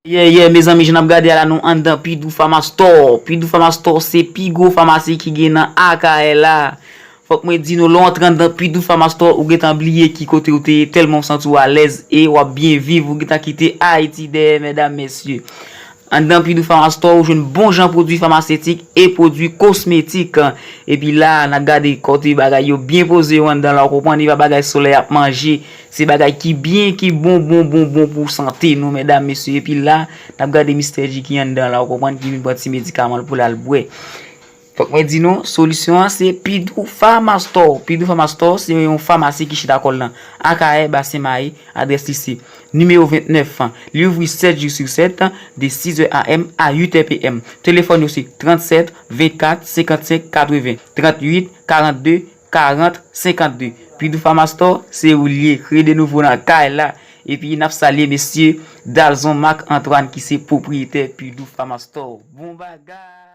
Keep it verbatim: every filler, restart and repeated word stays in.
Yeah, yeah, mezanmi, jan n ap gade a la, nou anndan Pidou Pharma Store. Pidou Pharma Store se pi gwo famasi ki gen nan Akayè la. Fòk mwen di nou, lè w antre anndan Pidou Pharma Store, ou gentan bliye ki kote ou te ye, tèlman w santi w alèz e w ap byen viv, ou gentan kite Ayiti dèyè, medam, mesye. Anndan Pidou Pharma Store, ou jwenn bon jan pwodui famasetik e pwodui kosmetik. Epi la, n ap gade kote bagay yo byen poze yo anndan la, w konprann, e pa bagay solèy ap manje. Se bagay ki byen, ki bon, bon, bon, bon pou sante nou, medam, mesye. Epi la, n ap gade Mistè G ki anndan la, w konprann, ki vin pran ti medikaman l pou l al bwè. Fòk mwen di nou, solisyon an se Pidou Pharma Store. Pidou Pharma Store se yon famasi ki chita kò l nan Akayè, Basen Mayi, adrès li se nimewo vennèf an. Li ouvri sèt jou sou sèt, de sizè a m a uitè p m. Telefòn yo se trannsèt, vennkat, senkannsenk, katreven, trannuit, karannde, karant, senkannde. Pidou Pharma Store, se ou l ye. Kreye de nouvo nan kay la. Epi n ap salye mesye Dalzon Marc Antoine ki se pwopriyetè Pidou Pharma Store. Bon bagay!